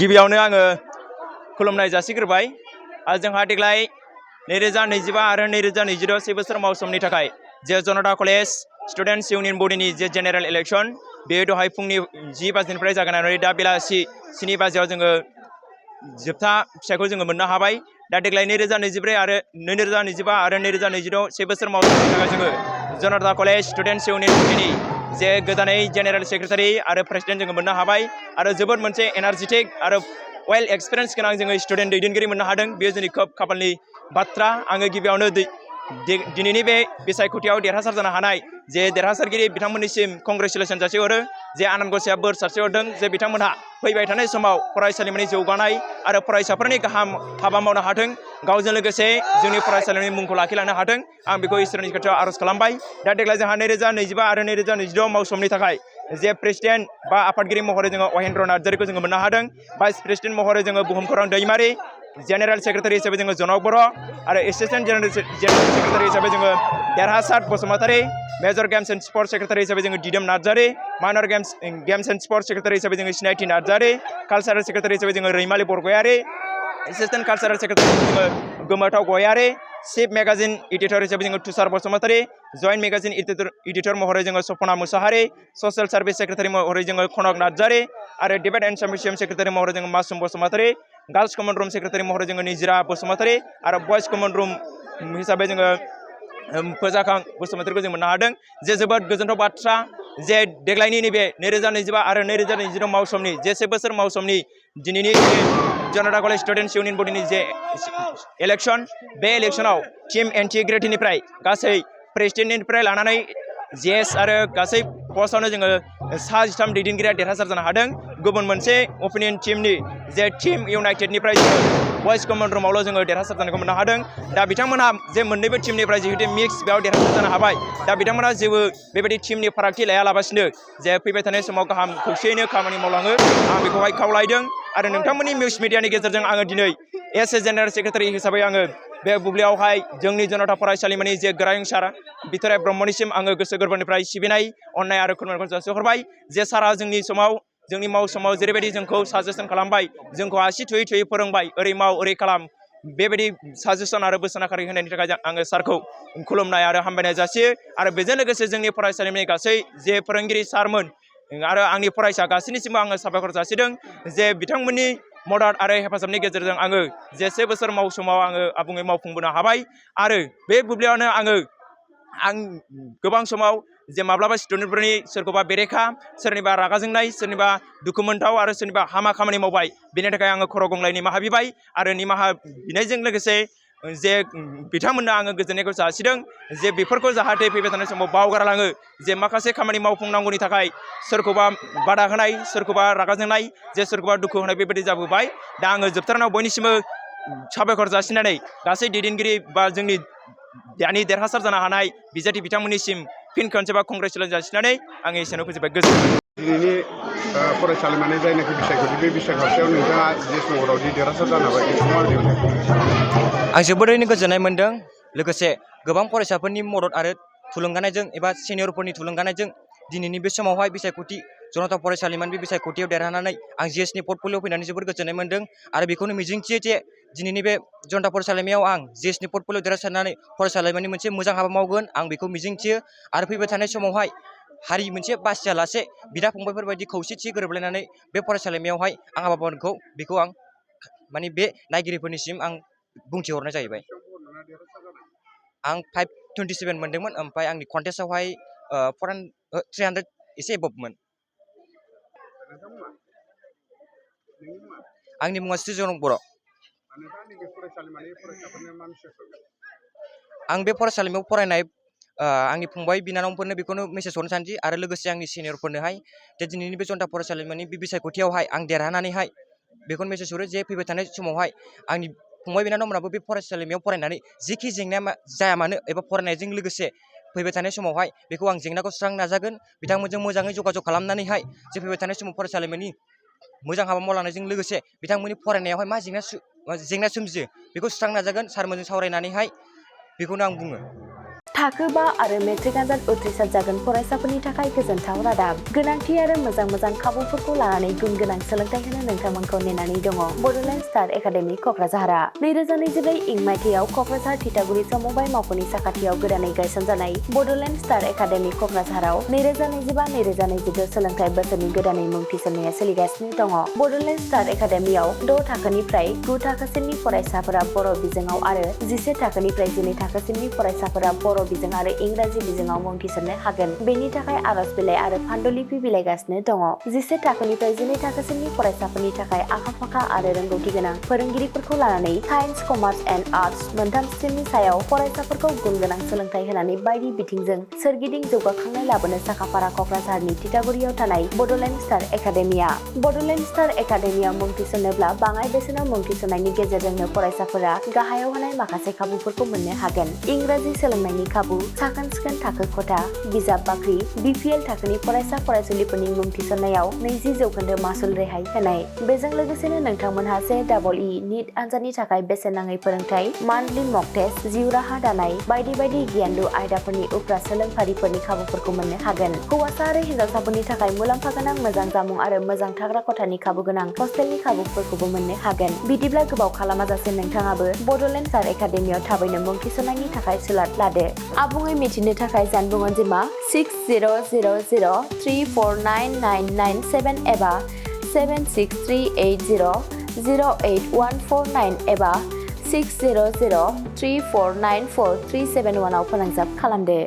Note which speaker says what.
Speaker 1: गिबियावनो आङो खुलुमनाय जासिग्रोबाय जोंहा देग्लाय 2025 आरो 2026 से बोसोर मावसोमनि थाखाय जे जनता कलेज स्टुडेन्ट्स इउनियन बडिनि जे जेनेरेल इलेक्शन बे दहाय फुंनि 10 बाजिनिफ्राय जागायनानै दा बेलासि 7 बाजियाव जोङो जोबथा फिथाइखौ जोङो मोननो हाबाय। दा देग्लाय 2025 आरो 2026 से बोसोर मावसोमनि थाखाय जोङो जनता कलेज स्टुडेन्ट्स इउनियन बडिनि जे गोदानै जेनेरेल सेक्रेटारि आरो प्रेसिडेन्ट जोङो मोननो हाबाय आरो जोबोद मोनसे एनार्जेटिक आरो वेल एक्सपिरियेन्स गोनां जोङो स्टुडेन्ट दैदेनगिरि मोननो हादों। बेयो जोंनि खोब खाफालनि बाथ्रा। आङो गिबियावनो दिनैनि बे बिसायख'थियाव देरहासार जानो हानाय जे देरहासारगिरि बिथांमोननिसिम कंग्रेचुलेसन जासिहरो जे आनान गसाइया बोर सारस्रिहरदों जे बिथांमोनहा फैबाय थानाय समाव फरायसालिमानि जौगानाय आरो फरायसाफोरनि गाहाम हाबा मावनो हाथों, गावजों लोगोसे जोंनि फरायसालिनि मुंखौ लाखिलांनो हाथों, आं बेखौ इसोरनि खाथियाव आर'ज खालामबाय। दा देग्लाय जोंहा 2025 आरो 2026 मावसोमनि थाखाय जे प्रेसिडेन्ट बा आफादगिरि महरै जोङो अहेन्द्र नार्जारिखौ जोङो मोननो हादों। भाइस प्रेसिडेन्ट महरै जोङो बुहुमखौरां दैमारि, जेनेरेल सेक्रेटारि हिसाबै जोङो जनक बर' आरो एसिस्टेन्ट जेनेरेल सेक्रेटारि हिसाबै जोङो Derhasar Basumatary, major games and sports secretary हिसाबै जोङो Didom Narzary, minor games and sports secretary हिसाबै जोङो सिनायथि नार्जारि, कालचारेल सेक्रेटारि हिसाबै जोङो रैमालि बरगयारि, एसिस्टेन्ट कालचारेल सेक्रेटारि जोङो गोमोथाव गयारि, चिफ मेगाजिन एडिटर हिसाबै जोङो Tushar Basumatary, joint magazine editor महरै जोङो सपना मुसाहारि, ससियेल सार्भिस सेक्रेटारि महरै जोङो खनक नार्जारि आरो डिबेट एन्ड साबमिशन सेक्रेटारि महरै जोङो Masum Basumatary, girls common room secretary महरै जोङो निजिरा बसुमतारी आरो बयस कमन रुम हिसाबै जोङो फोजाखां बसुमतारीखौ जों मोननो हादों। जे जोबोद गोजोनथाव बाथ्रा जे देग्लायनि नैबे 2025 आरो 2026 मावसोमनि जे से बोसोर मावसोमनि दिनैनि जनता कलेज स्टुडेन्ट्स इउनियन बडिनि जे इलेक्शन बे इलेक्शनाव टीम इन्टिग्रिटिनिफ्राय गासै प्रेसिडेन्टनिफ्राय लानानै जेएस आरो गासै पस्टआवनो जोङो 13 दैदेनगिरिया देरहासार जानो हादों। गुबुन मोनसे अपिनियन टीमनि जे टीम इउनाइटेडनिफ्राय जोङो बयस कमन रुमावल' जोङो देरहासार जानायखौ मोननो हादों। दा बिथांमोनहा जे मोननैबो टीमनिफ्राय जिहेतु मिक्स बेयाव देरहासार जानो हाबाय, दा बिथांमोनहा जेबो बेबायदि टीमनि फारागथि लायालाबासिनो जे फैबाय थानाय समाव गाहाम खौसेयैनो खामानि मावलाङो, आं बेखौहाय खावलायदों। आरो नोंथांमोननि निउस मिडियानि गेजेरजों आङो दिनै एस ए जेनेरेल सेक्रेटारि हिसाबै आङो बे बुब्लियावहाय जोंनि जनता फरायसालिमानि जे गोरायुं सार बिथराय ब्रह्मनिसिम आङो गोसो गोरबोनिफ्राय सिबिनाय, अननाय आरो खुलुमनायखौ जासिहरबाय। जे सारा जोंनि समाव जोंनि मावसोमाव जेरैबायदि जोंखौ साजेसन खालामबाय, जोंखौ आसि थुयै थुयै फोरोंबाय, ओरै माव ओरै खालाम, बेबायदि साजेसन आरो बोसोनाखारि होनायनि थाखाय आङो सारखौ खुलुमनाय आरो हामबायनाय जासियो। आरो बेजों लोगोसे जोंनि फरायसालिनि गासै जे फोरोंगिरि सारमोन आरो आंनि फरायसा गासैनिसिमबो आङो साबायखर जासिदों जे बिथांमोननि मदद आरो हेफाजाबनि गेजेरजों आङो जे से बोसोर मावसोमाव आङो आबुङै मावफुंबोनो हाबाय। आरो बे बुब्लियावनो आं गोबां समाव जे माब्लाबा स्टुडेन्टफोरनि सोरखौबा बेरेखा, सोरनिबा रागा जोंनाय, सोरनिबा दुखु मोनथाव आरो सोरनिबा हामा खामानि मावबाय, बेनि थाखाय आङो खर' गंग्लाय निमाहा बिबाय आरो निमाहा बिनायजों लोगोसे जे बिथांमोननो आङो गोजोननायखौ जासिदों जे बेफोरखौ जाहाथे फैबाय थानाय समाव बावगारलाङो, जे माखासे खामानि मावफुंनांगौनि थाखाय सोरखौबा बादा होनाय, सोरखौबा रागा जोंनाय, जे सोरखौबा दुखु होनाय बेबायदि जाबोबाय। दा आङो जोबथारनायाव बयनिसिमबो साबायखर जासिनानै गासै दैदेनगिरि बा जोंनि दानि देरहासार जानो हानाय बिजाथि बिथांमोननिसिम फिन खनसेबा कंग्रेचुलेसन जासिनानै आङो एसेयावनो फोजोबबाय। गोजोन्थों।
Speaker 2: दिनैनि फरायसालिमानि जायनाखि बिसायख'थि बे बिसायख'थियाव नोंथाङा जे महराव देरहासार जानो हाबाय बेखौ माबोरै मोनो?
Speaker 3: आं जोबोरैनो गोजोननाय मोन्दों। लोगोसे गोबां फरायसाफोरनि मदद आरो थुलुंगानायजों एबा सिनियरफोरनि थुलुंगानायजों दिनैनि बे समावहाय बिसायख'थि जनता फरायसालिमानि बे बिसायख'थियाव देरहानानै आं जिएसनि पर्टफलिय'आव फैनानै जोबोर गोजोननाय मोन्दों। आरो बेखौनो मिजिंथियो जे दिनैनि बे जनता फरायसालिमायाव आं जिएसनि पर्टफलिय'आव देरहासारनानै फरायसालिमानि मोनसे मोजां हाबा मावगोन, आं बेखौ मिजिंथियो। आरो फैबाय थानाय समावहाय हारि मोनसे बासियालासे बिदा फंबायफोरबायदि खौसेथि गोरोबलायनानै बे फरायसालिमायावहाय आं हाबा मावगोनखौ बेखौ आं माने बे नायगिरिफोरनिसिम आं बुंथिहरनाय जाहैबाय। आं 527 मोनदोंमोन, ओमफ्राय आंनि कन्टेस्टआवहाय 300 एसे एबभमोन। आंनि मुङा श्री जनक बर'। आं बे फरायसालिमायाव फरायनाय आंनि फंबाय बिनानावफोरनो बेखौनो मेसेज हरनो सानदि आरो लोगोसे आंनि सिनियरफोरनोहाय जे दिनैनि बे जनता फरायसालिमानि बे बिसायख'थियावहाय आं देरहानानैहाय बेखौनो मेसेज हरो जे फैबाय थानाय समावहाय आंनि फंबाय बिनानावमोनाबो बे फरायसालिमायाव फरायनानै जिखि जेंनाया जाया मानो एबा फरायनायजों लोगोसे फैबाय थानाय समावहाय बेखौ आं जेंनाखौ सुस्रांनो नाजागोन। बिथांमोनजों मोजाङै जगाजग खालामनानैहाय जे फैबाय थानाय समाव फरायसालिमानि मोजां हाबा मावलांनायजों लोगोसे बिथांमोननि फरायनायावहाय मा जेंना सोमजियो बेखौ सुस्रांनो नाजागोन सारमोनजों सावरायनानैहाय, बेखौनो आं बुङो।
Speaker 4: थाखो 5 आरो मेट्रिक आनजाद उथ्रिसार जागोन फरायसाफोरनि थाखाय गोजोनथाव रादाब। गोनांथि आरो मोजां खाबुफोरखौ लानानै गुन गोनां सोलोंथाइ होनो नोंथांमोनखौ नेनानै दङ बड'लेण्ड स्टार एकाडेमि क'क्राझारआ। 2024 इं मायथाइयाव क'क्राझार थिथागुरि समबाय मावख'नि साखाथियाव गोदानै गायसनजानाय बड'लेण्ड स्टार एकाडेमि क'क्राझाराव 2025-2026 सोलोंथाइ बोसोरनि गोदानै मुं थिसननाया सोलिगासिनो दङ। बड'लेण्ड स्टार एकाडेमियाव 6 थाखोनिफ्राय 9 थाखोसिमनि फरायसाफोरा बर' बिजोङाव आरो 11 थाखोनिफ्राय 12 थाखोसिमनि फरायसाफोरा बर' बिजों आरो इंराजि बिजोङाव मुं थिसननो हागोन। बेनि थाखाय आर'ज बिलाइ आरो फान्डुलिपि बिलाइगासिनो दङ। 11 थाखोनिफ्राय 12 थाखोसिमनि फरायसाफोरनि थाखाय आखा-फाखा आरो रोंगौथि गोनां फोरोंगिरिफोरखौ लानानै साइन्स, कमार्स एन्ड आर्टस मोनथाम स्ट्रिमनि सायाव फरायसाफोरखौ गुन गोनां सोलोंथाइ होनानै बायदि बिथिंजों सोरगिदिं जौगाखांनाय लाबोनो साखाफारा क'क्राझारनि थिथागुरियाव थानाय बड'लेण्ड स्टार एकाडेमिया। बड'लेण्ड स्टार एकाडेमियाव मुं थिसननोब्ला बाङाइ बेसेनाव मुं थिसननायनि गेजेरजोंनो फरायसाफोरा गाहायाव होनाय माखासे खाबुफोरखौ मोननो हागोन। इंराजि सोलोंनायनि खाबु, साखोन-सिखोन थाखो खथा, बिजाब बाख्रि, BPL थाखोनि फरायसा फरायसुलिफोरनि मुं थिसननायाव 20% मासुल रेहाय होनाय। बेजों लोगोसेनो नोंथांमोनहा JEE नीट आनजादनि थाखाय बेसेन नाङै फोरोंथाय, मान्थलि मक टेस्ट, जिउ राहा दानाय बायदि गियानलु आयदाफोरनि उफ्रा सोलोंफारिफोरनि खाबुफोरखौ मोननो हागोन। हौवासा आरो हिन्जावसाफोरनि थाखाय मुलाम्फा गोनां मोजां जामुं आरो मोजां थाग्रा खथानि खाबु गोनां हस्टेलनि खाबुफोरखौबो मोननो हागोन। बिदिब्ला गोबाव खालामाजासे नोंथाङाबो बड'लेण्ड स्टार एकाडेमियाव थाबैनो मुं थिसननायनि थाखाय सुलाद लादो। आबुङै मिथिनो थाखाय जानबुं अनजिमा 6000349997 एबा 7638008149 एबा 6003494371 आव फोनांजाब खालामदो।